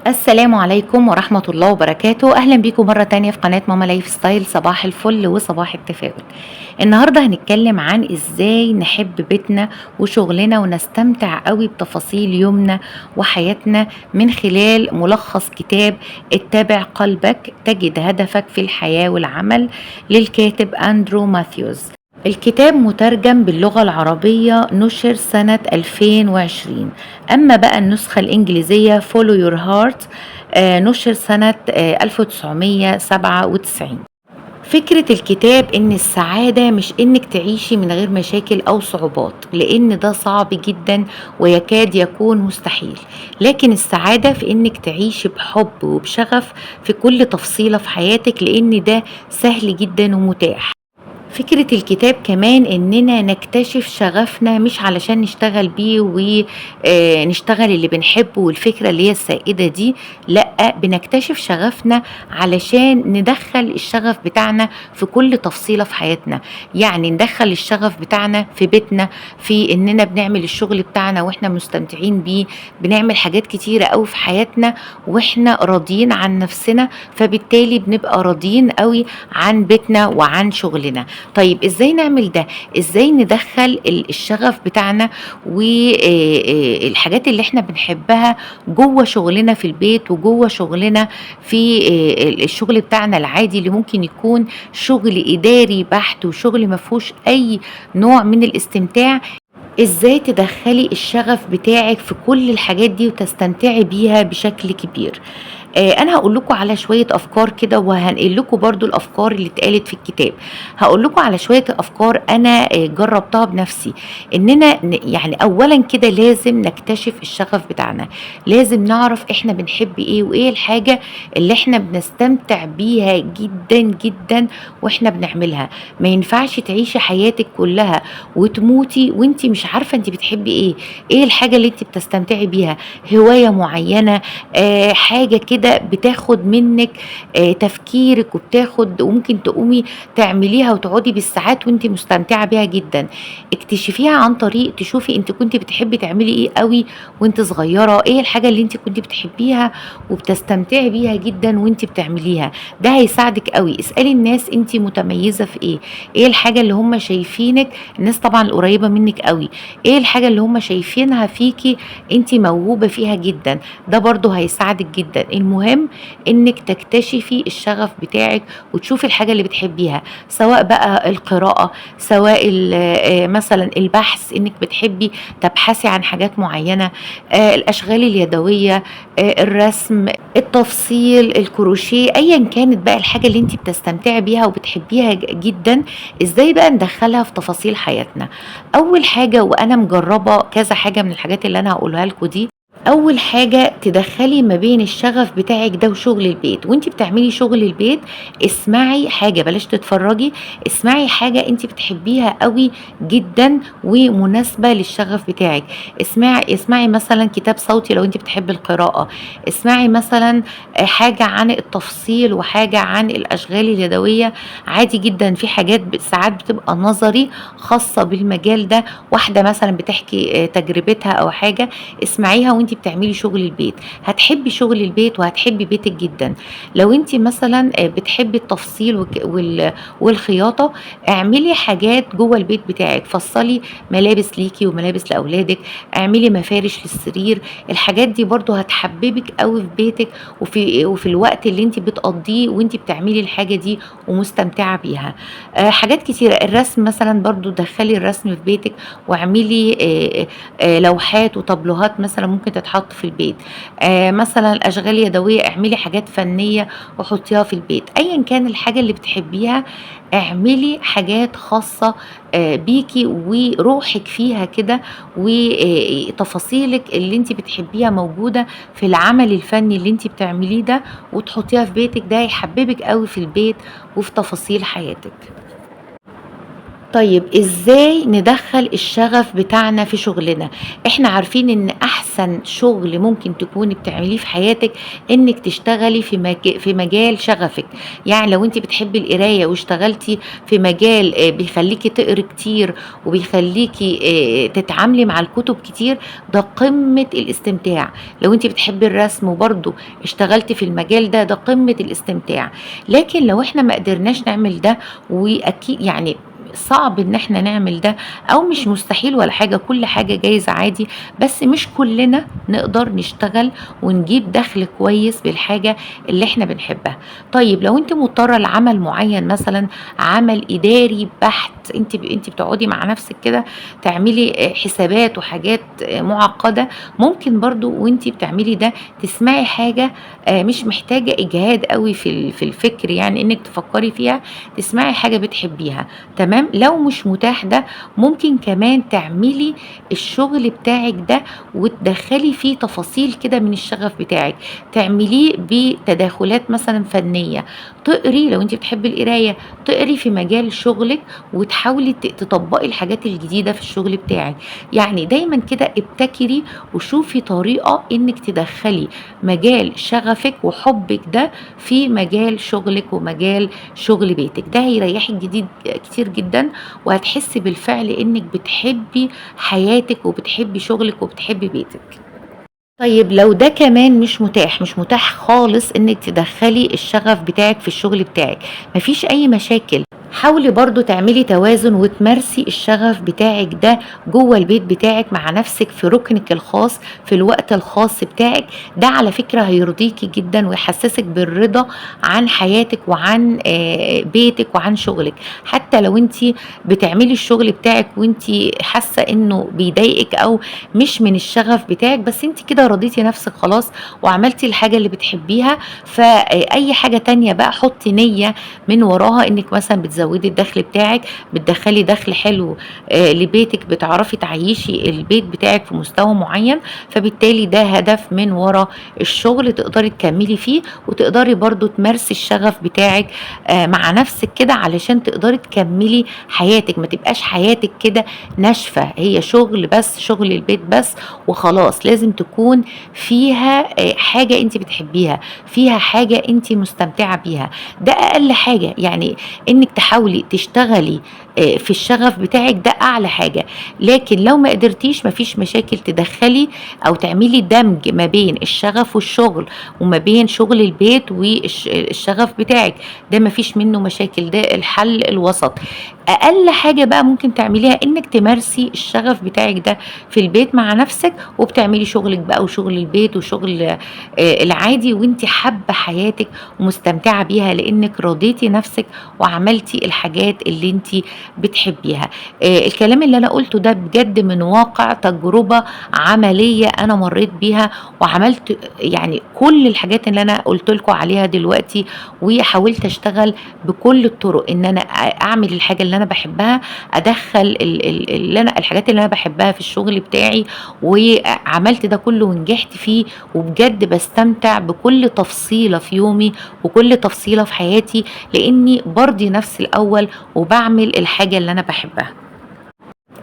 السلام عليكم ورحمة الله وبركاته. أهلا بيكم مرة تانية في قناة ماما لايف ستايل. صباح الفل وصباح التفاؤل. النهاردة هنتكلم عن ازاي نحب بيتنا وشغلنا ونستمتع قوي بتفاصيل يومنا وحياتنا من خلال ملخص كتاب اتبع قلبك تجد هدفك في الحياة والعمل للكاتب أندرو ماثيوز. الكتاب مترجم باللغة العربية، نشر سنة 2020. أما بقى النسخة الإنجليزية Follow Your Heart نشر سنة 1997. فكرة الكتاب إن السعادة مش إنك تعيشي من غير مشاكل أو صعوبات، لإن ده صعب جدا ويكاد يكون مستحيل، لكن السعادة في إنك تعيشي بحب وبشغف في كل تفصيلة في حياتك، لإن ده سهل جدا ومتاح. فكرة الكتاب كمان إننا نكتشف شغفنا مش علشان نشتغل بيه ونشتغل اللي بنحبه والفكرة اللي هي السائدة دي، لأ، بنكتشف شغفنا علشان ندخل الشغف بتاعنا في كل تفصيلة في حياتنا. يعني ندخل الشغف بتاعنا في بيتنا، في إننا بنعمل الشغل بتاعنا وإحنا مستمتعين بيه، بنعمل حاجات كتيرة أوي في حياتنا وإحنا راضيين عن نفسنا، فبالتالي بنبقى راضيين أوي عن بيتنا وعن شغلنا. طيب إزاي نعمل ده؟ إزاي ندخّل الشغف بتاعنا و الحاجات اللي إحنا بنحبها جوّه شغلنا في البيت وجوّه شغلنا في الشغل بتاعنا العادي اللي ممكن يكون شغل إداري بحت وشغل ما فيهوش أي نوع من الاستمتاع؟ إزاي تدخّلي الشغف بتاعِك في كل الحاجات دي وتستمتعي بيها بشكل كبير؟ أنا هاقول لكم على شوية أفكار كده، وهانقل لكم برضه الأفكار اللي اتقالت في الكتاب. هاقول لكم على شوية أفكار أنا جربتها بنفسي، إننا يعني أولًا كده لازم نكتشف الشغف بتاعنا، لازم نعرف إحنا بنحب إيه وإيه الحاجة اللي إحنا بنستمتع بيها جدًا، جدًا وإحنا بنعملها. ما ينفعش تعيشي حياتِك كلها وتموتي وأنتِ مش عارفة أنتِ بتحبي إيه، إيه الحاجة اللي أنتِ بتستمتعي بيها، هواية معينة، حاجة كده بتاخد منِّك تفكيرِك وبتاخد وممكن تقومي تعمليها وتقعدي بالساعات وأنتِ مستمتعة بيها جدًا. اكتشفيها عن طريق تشوفي أنتِ كنتِ بتحبي تعملي إيه أوي وأنتِ صغيرة، إيه الحاجة اللي أنتِ كنتِ بتحبيها وبتستمتعي بيها جدًا وأنتِ بتعمليها، ده هيساعدِك أوي. اسألي الناس أنتِ متميزة في إيه، إيه الحاجة اللي هُم شايفينِك، الناس طبعًا القريبة منِّك أوي، إيه الحاجة اللي هُم شايفينها فيكِ أنتِ موهوبة فيها جدًا، ده برضه هيساعدِك جدًا. المهم إنِّك تكتشفي الشغف بتاعِك وتشوفي الحاجة اللي بتحبيها، سواء بقى القراءة، سواء ال مثلًا البحث، إنِّك بتحبي تبحثي عن حاجات معينة، الأشغال اليدوية، الرسم، التفصيل، الكروشيه، أيًا كانت بقى الحاجة اللي أنتِ بتستمتعي بيها وبتحبيها جدًا، إزاي بقى ندخّلها في تفاصيل حياتنا؟ أول حاجة، وأنا مجربة كذا حاجة من الحاجات اللي أنا هاقولها لكم دي، أول حاجة تدخّلي ما بين الشغف بتاعِك ده وشغل البيت، وأنتِ بتعملي شغل البيت اسمعي حاجة، بلاش تتفرّجي، اسمعي حاجة أنتِ بتحبيها أوي جدًا ومناسبة للشغف بتاعِك، اسمعي مثلًا كتاب صوتي لو أنتِ بتحبي القراءة، اسمعي مثلًا حاجة عن التفصيل وحاجة عن الأشغال اليدوية، عادي جدًا في حاجات ساعات بتبقى نظري خاصة بالمجال ده، واحدة مثلًا بتحكي تجربتها أو حاجة، اسمعيها وأنتِ بتعملي شغل البيت، هتحبي شغل البيت وهتحبي بيتِك جدًا. لو أنتِ مثلًا بتحبي التفصيل وك وال والخياطة، اعملي حاجات جوّه البيت بتاعِك، فصّلي ملابس ليكِ وملابس لأولادِك، اعملي مفارش للسرير، الحاجات دي برضه هتحببِك أوي في بيتِك وفي الوقت اللي أنتِ بتقضّيه وأنتِ بتعملي الحاجة دي ومستمتعة بيها. حاجات كتيرة، الرسم مثلًا برضه دخّلي الرسم في بيتِك واعملي لوحات وطابلوهات مثلًا ممكن تتحط في البيت، مثلًا أشغال يدوية، اعملي حاجات فنية وحطيها في البيت، أيًا كان الحاجة اللي بتحبيها اعملي حاجات خاصة بيكِ وروحِك فيها كده، وتفاصيلِك اللي أنتِ بتحبيها موجودة في العمل الفني اللي أنتِ بتعمليه ده وتحطيها في بيتِك، ده هيحببِك أوي في البيت وفي تفاصيل حياتِك. طيب إزاي ندخّل الشغف بتاعنا في شغلنا؟ إحنا عارفين إن أحسن شغل ممكن تكوني بتعمليه في حياتِك إنِّك تشتغلي في مجال شغفِك، يعني لو أنتِ بتحبي القراية واشتغلتِ في مجال بيخلّيكِ تقري كتير وبيخلّيكِ تتعاملي مع الكتب كتير، ده قمة الاستمتاع. لو أنتِ بتحبي الرسم وبرضه اشتغلتِ في المجال ده، ده قمة الاستمتاع. لكن لو إحنا ما قدرناش نعمل ده، يعني صعب إن إحنا نعمل ده، أو مش مستحيل ولا حاجة، كل حاجة جايزة عادي، بس مش كلنا نقدر نشتغل ونجيب دخل كويس بالحاجة اللي إحنا بنحبها. طيب لو أنتِ مضطرة لعمل معين، مثلًا عمل إداري بحت، أنتِ بتقعدي مع نفسِك كده تعملي حسابات وحاجات معقدة، ممكن برضه وأنتِ بتعملي ده تسمعي حاجة مش محتاجة إجهاد أوي في الفكر، يعني إنِك تفكري فيها، تسمعي حاجة بتحبيها، تمام؟ لو مش متاح ده، ممكن كمان تعملي الشغل بتاعِك ده وتدخّلي فيه تفاصيل كده من الشغف بتاعِك، تعمليه بتداخلات مثلًا فنية، تقري لو أنتِ بتحبي القراية، تقري في مجال شغلِك وتحاولي تطبّقي الحاجات الجديدة في الشغل بتاعِك. يعني دايمًا كده ابتكري وشوفي طريقة إنِك تدخّلي مجال شغفِك وحُبِّك ده في مجال شغلِك ومجال شغل بيتِك، ده هيريحِك كتير جدًا، وهتحسي بالفعل إنِك بتحبي حياتِك وبتحبي شغلِك وبتحبي بيتِك. طيب لو ده كمان مش متاح، مش متاح خالص إنِك تدخّلي الشغف بتاعِك في الشغل بتاعِك، ما فيش أي مشاكل، حاولي برضه تعملي توازن وتمارسي الشغف بتاعِك ده جوّه البيت بتاعِك مع نفسِك في ركنِك الخاص، في الوقت الخاص بتاعِك، ده على فكرة هيرضيكِ جدًا ويحسسِك بالرضا عن حياتِك وعن بيتِك وعن شغلِك. حتى لو أنتِ بتعملي الشغل بتاعِك وأنتِ حاسة إنه بيضايقِك أو مش من الشغف بتاعِك، بس أنتِ كده رضيتِ نفسِك خلاص وعملتِ الحاجة اللي بتحبيها، فأي حاجة تانية بقى حطي نية من وراها إنِك مثلًا بتزودي الدخل بتاعِك، بتدخّلي دخل حلو لبيتِك، بتعرفي تعيشي البيت بتاعِك في مستوى معين، فبالتالي ده هدف من ورا الشغل تقدري تكملي فيه، وتقدري برضه تمارسي الشغف بتاعِك مع نفسِك كده علشان تقدري تكملي حياتِك، ما تبقاش حياتِك كده ناشفة، هي شغل بس، شغل البيت بس وخلاص. لازم تكون فيها حاجة أنتِ بتحبيها، فيها حاجة أنتِ مستمتعة بيها، ده أقل حاجة، يعني إنِك تحاولي تشتغلي في الشغف بتاعِك ده أعلى حاجة. لكن لو ما قدرتيش ما فيش مشاكل، تدخّلي أو تعملي دمج ما بين الشغف والشغل، وما بين شغل البيت الشغف بتاعِك، ده ما فيش منه مشاكل، ده الحل الوسط. أقل حاجة بقى ممكن تعمليها إنِك تمارسي الشغف بتاعِك ده في البيت مع نفسِك، وبتعملي شغلِك بقى وشغل البيت وشغل العادي، وأنتِ حابة حياتِك ومستمتعة بيها لإنِك رضيتِ نفسِك وعملتِ الحاجات اللي أنتِ بتحبيها. الكلام اللي أنا قُلته ده بجد من واقع تجربة عملية أنا مرّيت بيها، وعملت يعني كل الحاجات اللي أنا قُلت لكم عليها دلوقتي، وحاولت أشتغل بكل الطرق إن أنا أعمل الحاجة اللي أنا باحبها، أدخّل ال ال اللي أنا الحاجات اللي أنا باحبها في الشغل بتاعي، وعملت ده كله ونجحت فيه، وبجد باستمتع بكل تفصيلة في يومي وكل تفصيلة في حياتي، لإني بارضي نفسي الأول وباعمل الحاجة اللي أنا باحبها.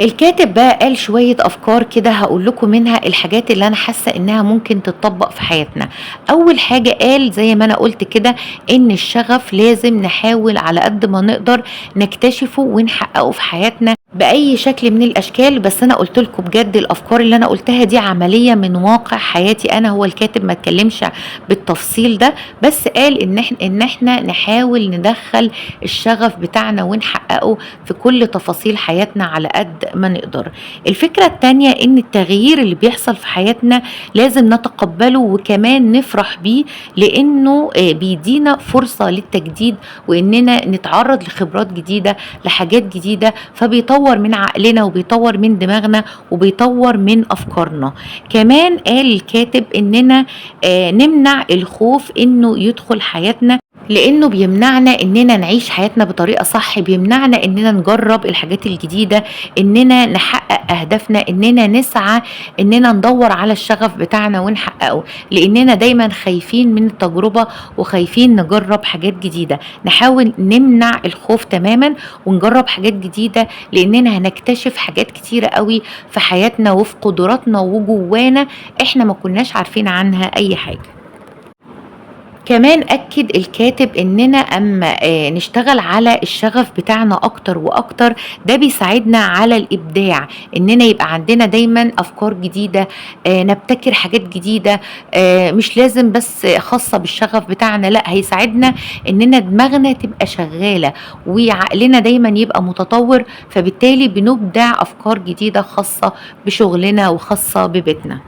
الكاتب بقى قال شوية أفكار كده هقول لكم منها الحاجات اللي أنا حاسة إنها ممكن تتطبق في حياتنا. أول حاجة قال زي ما أنا قلت كده إن الشغف لازم نحاول على قد ما نقدر نكتشفه ونحققه في حياتنا بأي شكل من الأشكال. بس أنا قلت لكم بجد الأفكار اللي أنا قلتها دي عملية من واقع حياتي أنا، هو الكاتب ما اتكلمش بالتفصيل ده، بس قال إن إحنا نحاول ندخل الشغف بتاعنا ونحققه في كل تفاصيل حياتنا على قد ما نقدر. الفكرة التانية إن التغيير اللي بيحصل في حياتنا لازم نتقبله وكمان نفرح بيه، لأنه بيدينا فرصة للتجديد وإننا نتعرض لخبرات جديدة، لحاجات جديدة، فبيطور من عقلنا وبيطور من دماغنا وبيطور من أفكارنا. كمان قال الكاتب إننا نمنع الخوف إنه يدخل حياتنا، لإنه بيمنعنا إننا نعيش حياتنا بطريقة صح، بيمنعنا إننا نجرب الحاجات الجديدة، إننا نحقق أهدافنا، إننا نسعى، إننا ندور على الشغف بتاعنا ونحققه، لإننا دايما خايفين من التجربة وخايفين نجرب حاجات جديدة. نحاول نمنع الخوف تماما ونجرب حاجات جديدة، لإننا هنكتشف حاجات كتيرة قوي في حياتنا وفي قدراتنا وجوانا إحنا ما كناش عارفين عنها أي حاجة. كمان أكد الكاتب إننا أما نشتغل على الشغف بتاعنا أكتر وأكتر، ده بيساعدنا على الإبداع، إننا يبقى عندنا دايما أفكار جديدة، نبتكر حاجات جديدة، مش لازم بس خاصة بالشغف بتاعنا، لا هيساعدنا إننا دماغنا تبقى شغالة وعقلنا دايما يبقى متطور، فبالتالي بنبدع أفكار جديدة خاصة بشغلنا وخاصة ببيتنا.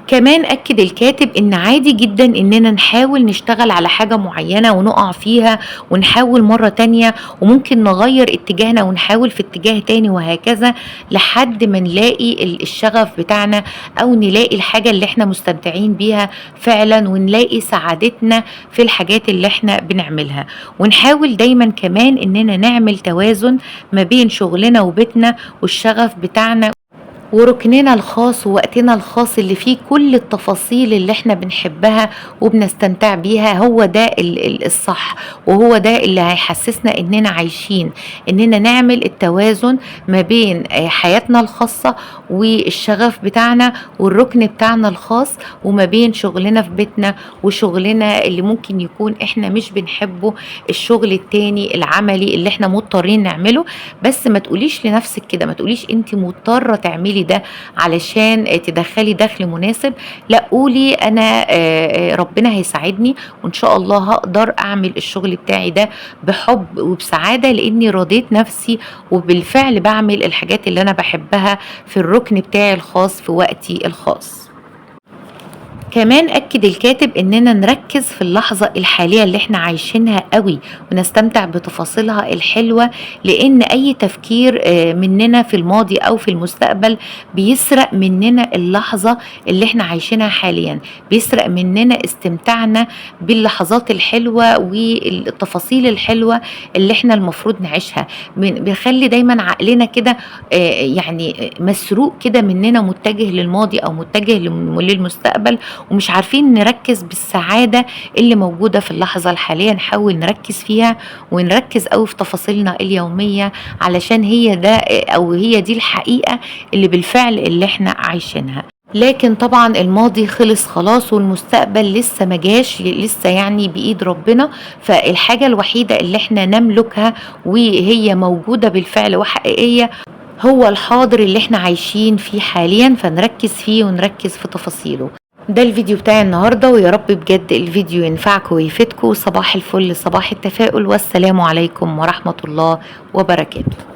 كمان أكد الكاتب إن عادي جدا إننا نحاول نشتغل على حاجة معينة ونقع فيها ونحاول مرة تانية، وممكن نغير اتجاهنا ونحاول في اتجاه تاني وهكذا، لحد ما نلاقي الشغف بتاعنا أو نلاقي الحاجة اللي احنا مستمتعين بيها فعلا، ونلاقي سعادتنا في الحاجات اللي احنا بنعملها. ونحاول دايما كمان إننا نعمل توازن ما بين شغلنا وبيتنا والشغف بتاعنا وركننا الخاص ووقتنا الخاص اللي فيه كل التفاصيل اللي احنا بنحبها وبنستمتع بيها. هو ده الصح، وهو ده اللي هيحسسنا اننا عايشين، اننا نعمل التوازن ما بين حياتنا الخاصة والشغف بتاعنا والركن بتاعنا الخاص، وما بين شغلنا في بيتنا وشغلنا اللي ممكن يكون احنا مش بنحبه، الشغل التاني العملي اللي احنا مضطرين نعمله. بس ما تقوليش لنفسك كده، ما تقوليش انت مضطرة تعملي ده علشان تدخلي دخل مناسب، لا قولي انا ربنا هيساعدني وان شاء الله هقدر اعمل الشغل بتاعي ده بحب وبسعادة، لاني رضيت نفسي وبالفعل بعمل الحاجات اللي انا بحبها في الركن بتاعي الخاص في وقتي الخاص. كمان أكد الكاتب إننا نركز في اللحظة الحالية اللي احنا عايشينها قوي ونستمتع بتفاصيلها الحلوة، لأن أي تفكير مننا في الماضي أو في المستقبل بيسرق مننا اللحظة اللي احنا عايشينها حاليا، بيسرق مننا استمتاعنا باللحظات الحلوة والتفاصيل الحلوة اللي احنا المفروض نعيشها. بيخلي دايما عقلنا كده يعني مسروق كده مننا، متجه للماضي أو متجه للمستقبل، ومش عارفين نركز بالسعادة اللي موجودة في اللحظة الحالية. نحاول نركز فيها ونركز قوي في تفاصيلنا اليومية، علشان هي ده أو هي دي الحقيقة اللي بالفعل اللي احنا عايشينها. لكن طبعا الماضي خلص خلاص والمستقبل لسه ما جاش، لسه يعني بإيد ربنا. فالحاجة الوحيدة اللي احنا نملكها وهي موجودة بالفعل وحقيقية هو الحاضر اللي احنا عايشين فيه حاليا، فنركز فيه ونركز في تفاصيله. ده الفيديو بتاعي النهاردة، ويا رب بجد الفيديو ينفعكم ويفيدكم. صباح الفل، صباح التفاؤل، والسلام عليكم ورحمة الله وبركاته.